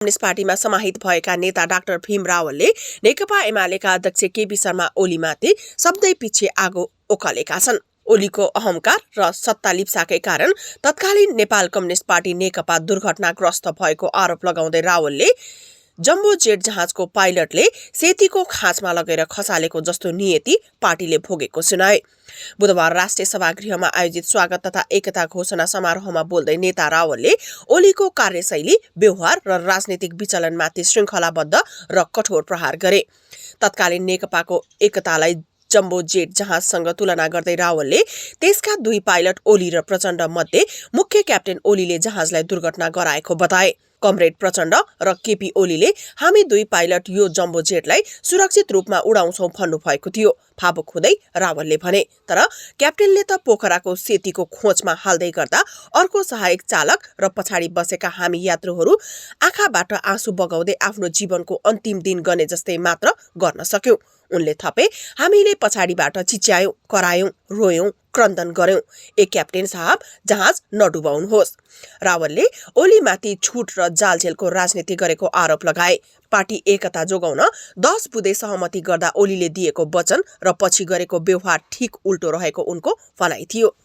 Communist पार्टीमा समाहित भएका नेता डाक्टर भीम रावलले नेकपा एमालेका अध्यक्ष केपी शर्मा ओलीमाथि शब्दै पछि आगो ओकालेका छन्। ओलीको अहंकार र सत्ता लिप्साकै कारण तत्कालीन नेपाल कम्युनिस्ट पार्टी नेकपा दुर्घटनाग्रस्त भएको आरोप लगाउँदै रावलले जम्बो जेट जहाजको पाइलटले सेतीको खाँचमा लगेर खसालेको जस्तो नियति पार्टीले भोगेको सुनाए। बुधबार राष्ट्रिय सभागृहमा आयोजित स्वागत तथा एकता घोषणा समारोहमा बोल्दै नेता रावलले ओलीको कार्यशैली, व्यवहार र राजनीतिक विचलनमाथि श्रृङ्खलाबद्ध र कठोर प्रहार गरे। तत्कालीन नेकपाको एकतालाई जम्बो जेट जहाजसँग तुलना गर्दै रावलले त्यसका 2 पाइलट ओली र प्रचण्ड मध्ये मुख्य क्याप्टेन ओलीले जहाजलाई दुर्घटना गराएको बताए। कमरेड प्रचण्ड र केपी ओलीले हामी 2 पाइलट यो जम्बो जेटलाई सुरक्षित रूपमा उडाउँछौं भन्नुभएको थियो, फाबुक हुँदै रावलले भने। तर क्याप्टेनले त पोखराको सेतीको खोजमा हाल्दै गर्दा अर्को सहायक चालक र पछाडि बसेका हामी यात्रुहरू आँखाबाट आँसु बगाउँदै आफ्नो जीवनको अन्तिम दिन गने जस्तै मात्र गर्न सक्यौं। उनले थपे, हामीले पछाडिबाट चिच्यायौं, करायौं, रोयौं, क्रन्दन गर्यौं। ए क्याप्टेन साहब, जहाज नडुबाउनुहोस्। रावलले ओलीमाथि छुट र जालझेलको राजनीति गरेको आरोप लगाए। पार्टी एकता जोगाउन 10 बुँदे सहमति गर्दा ओलीले दिएको वचन र पछि गरेको व्यवहार ठिक उल्टो रहेको उनको भनाइ थियो।